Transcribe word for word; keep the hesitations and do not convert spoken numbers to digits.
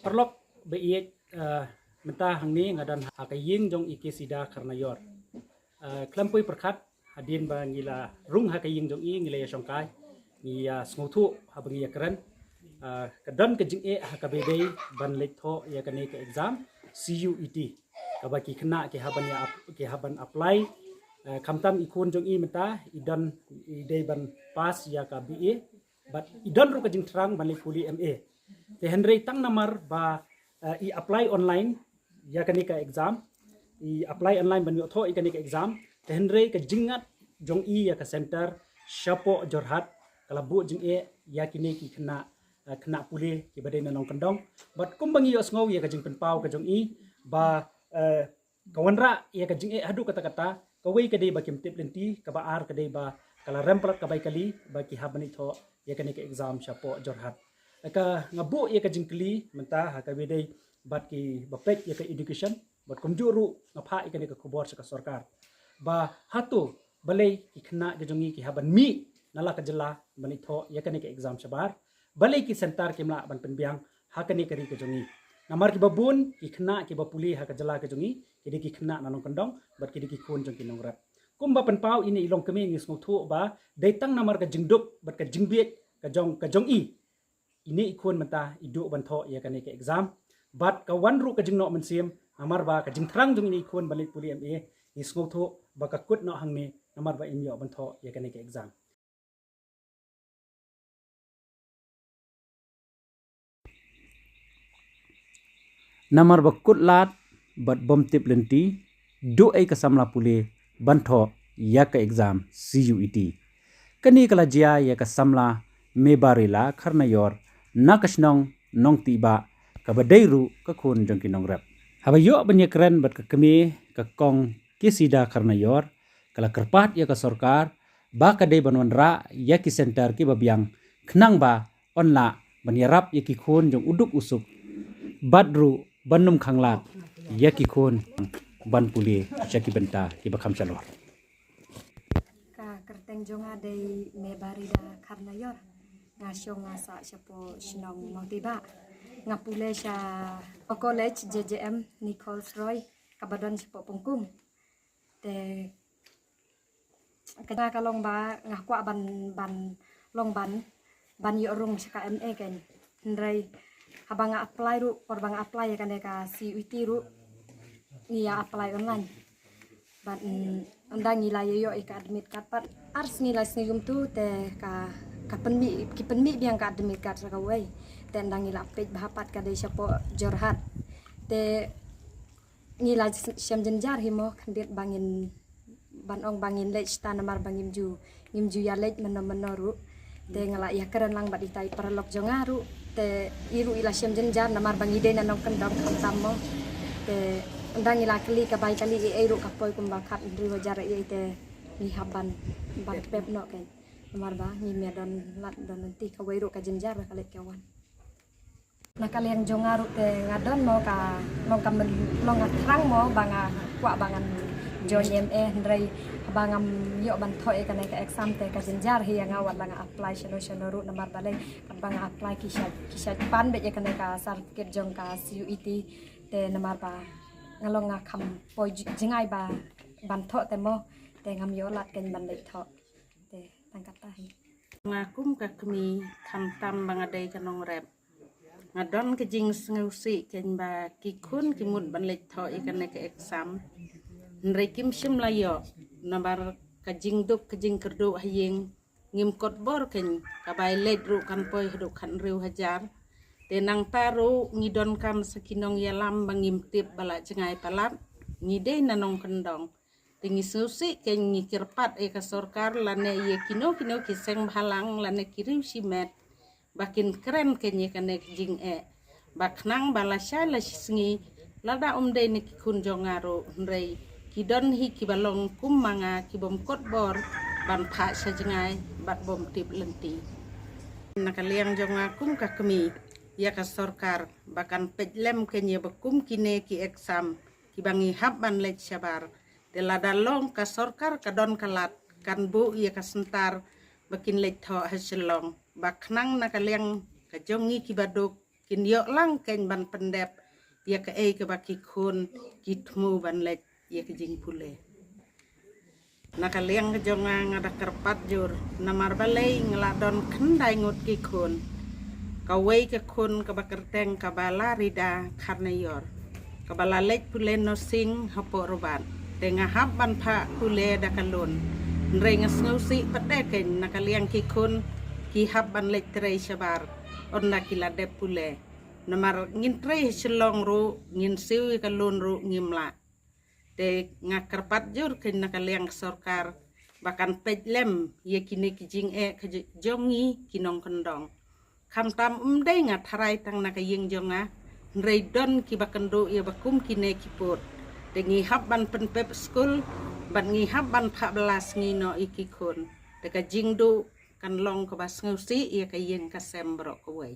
Paralok ba ïeit, eh, mynta hangne nga don ha ka ïing jong i Kesida Kharnaior. Eh, khlem poi pyrkhat, hadien ba ngi la rung ha ka ïing jong i, ngi la ïashongkai, ngi ïasngewthuh haba ngi ïakren. Eh, ka don ka jingeh ha kaba ïadei ban leit thoh ïa kane ka exam C U E T, kaba ki khynnah ki hap ban ïa ap-, ki hap ban apply. Eh, khamtam i khun jong i mynta i don, i dei ban pass ïa ka B A, bad i don ruh ka jingthrang ban leit pule M A. Te hynrei tang namar ba, eh, i apply online ïa kane ka exam, i apply online ban ïoh thoh ïa kane ka exam. Te hynrei ka jingngat jong i ïa ka center shapoh Jorhat ka la buh jingeh ïa kine ki khynnah, eh, khynnah pule kiba dei na nongkyndong. Bad kumba ngi ïohsngew ïa ka jingpynpaw ka jong i ba, eh, ka wanrah ïa ka jingeh haduh katta katta, kawei ka dei ba kim tip lynti, kaba ar ka dei ba ka la rem palat ka bai kali ba ki hap ban leit thoh ïa kane ka exam shapoh Jorhat. Ka nga buh ïa ka jingkylli mynta ha kaba ïadei bad kiba peit ïa ka education, bad kumjuh ruh nga phah ïa kane ka khubor sha ka sorkar ba hato balei ki khynnah ki jong ngi ki hap ban mih na la ka jylla ban leit thoh ïa kane ka exam shabar, balei ki center kim lah ban pynbiang ha kane ka ri ka jong ngi. Namar kiba bun ki khynnah kiba pule ha ka jylla ka jong ngi ki dei ki khynnah na nongkyndong bad ki dei ki khun jong ki nongrep. Kumba pynpaw ine i longkmie, ngi sngewthuh ba dei tang namar ka jingduk bad ka jingbieit ka jong, ka jong i, ine i khun mynta i duh ban thoh ïa kane ka exam. Bad ka wan ruh ka jingnoh mynsiem namar ba ka jingthrang jong ine i khun ban leit pule M A, ngi sngewthuh ba ka kut noh hangne namar ba im ïoh ban thoh ïa kane ka exam. Namar ba kut lad bad bym tip lynti, duh ei ka samla pule ban thoh ïa ka exam C U E T. Kane ka la jia ïa ka samla Mebarila Kharnaior na ka shnong Nongtihbah, kaba dei ruh ka khun jong ki nongrep. Haba ïoh ban ïakren bad ka kmie, ka Kong Kesida Kharnaior ka la kyrpad ïa ka sorkar ba ka dei ban wanrah ïa ki center kiba biang khnang ba yn lah ban ïarap ïa ki khun jong u duk u suk, bad ruh ban ym khanglad ïa ki khun ban pule sha ki bynta kiba kham shalor. Ka kyrteng jong nga dei Mebarida Kharnaior. Nga shong nga sah shapoh shnong Nongtihbah. Nga pule sha college J J M Nichols Roy kaba don shapoh Pongkum. Te ka jaka ka long ba nga kwah ban, ban long ban, ban ïoh rung sha ka M A kein. Hynrei haba nga apply ruh, por ba nga apply ïa kane ka C U E T ruh, ngi ïa apply online. Bad, mm, ynda ngi la ïoh ïa ka admit card pat, ar sngi lai sngi kumtu te ka, ka pynmih, ki pynmih biang ka admit card sha kawei. Te ynda ngi la peit bha pat ka dei shapoh Jorhat. Te ngi la shem jynjar hi mo, khyndiat ba ngin, ban ong ba ngin leit shata namar ba ngim ju, ngim ju ïa leit mynno mynno ruh. Te nga la ïakren lang bad ita i paralok jong nga ruh. Te i ruh i la shem jynjar namar ba ngi dei na nongkyndong khamtam mo. Te ynda ngi la kylli ka bai kali ei ei ruh ka poi kumba khathynriew hajar ei ei te ngi hap ban, ban pep noh kein. Namar ba ngim ïa don lad don lynti, kawei ruh ka jynjar ba ka leit ka wan. Na ka liang jong nga ruh te nga don mo ka long ka myn-, long ka thrang mo ba nga kwah ba ngan join M A, hynrei haba ngam ïoh ban thoh ïa kane ka exam te ka jynjar hi ïa nga, wat la nga apply shano shano ruh namar balei katba nga apply ki shait, ki shait pan beit ïa kane ka certificate jong ka C U E T. Te namar ba nga long nga kham poi j-, jngai ba ban thoh te mo, te ngam ïoh lad kein ban leit thoh. Te tang kata hi. Nga kum ka kmie, khamtam ba nga dei ka nongrep, nga don ka jingsngewsih kein ba ki khun ki mut ban leit thoh ïa kane ka exam, hynrei kim shym la ïoh namar ka jingduk ka jingkyrduh ha ïing. Ngim kot bor kein, ka bai leit ruh kan poi haduh khathynriew hajar. Te nangta ruh ngi donkam sa ki nongïalam ba ngim tip ba la jngai palat, ngi dei na nongkyndong. Te ngi sngewsih kein, ngi kyrpad ïa ka sorkar lane ïa kino kino ki seng bhalang lane ki riew shimet ba kin kren kein ïa kane ka jingeh, ba khnang ba lashai lashisngi lada ym dei na ki khun jong nga ruh, hynrei ki don hi kiba long kum ma nga, kibym kot bor ban phah sha jngai bad bym tip lynti. Na ka liang jong nga kum ka kmie, ïa ka sorkar ba kan peit lem kein ïa ba kum kine ki exam kiba ngi hap ban leit shabar. Te lada long ka sorkar ka don ka lad, kan buh ïa ka center ba kin leit thoh ha Shillong, ba khnang na ka liang ka jong ngi kiba duk kin ïoh lang kein ban pyndep ïa kaei kaba ki khun ki thmu ban leit ïa ka jingpule. Na ka liang ka jong nga, nga da kyrpad jur, namar balei nga la don khyndai ngut ki khun. Kawei ka khun kaba kyrteng ka Balarida Kharnaior, kaba la leit pule nursing hapoh Hobart. Te nga hap ban phah pule da ka loan. Hynrei nga sngewsih pat de kein, na ka liang ki khun ki hap ban leit trei shabar ynda ki la dep pule. Namar ngin trei ha Shillong ruh, ngin siew ïa ka loan ruh ngim lah. Te nga kyrpad jur kein na ka liang ka sorkar ba kan peit lem ïa kine ki jingeh ka j-, jong ngi ki nongkyndong. Khamtam ym dei nga tharai tang na ka ïing jong nga, hynrei don kiba kynduh ïa ba kum kine ki pud. Te ngi hap ban pynpep skul, bad ngi hap ban phah bylla sngi noh ïa ki khun. Te ka jingduh kan long kaba sngewsih ïa ka ïing ka sem baroh kawei.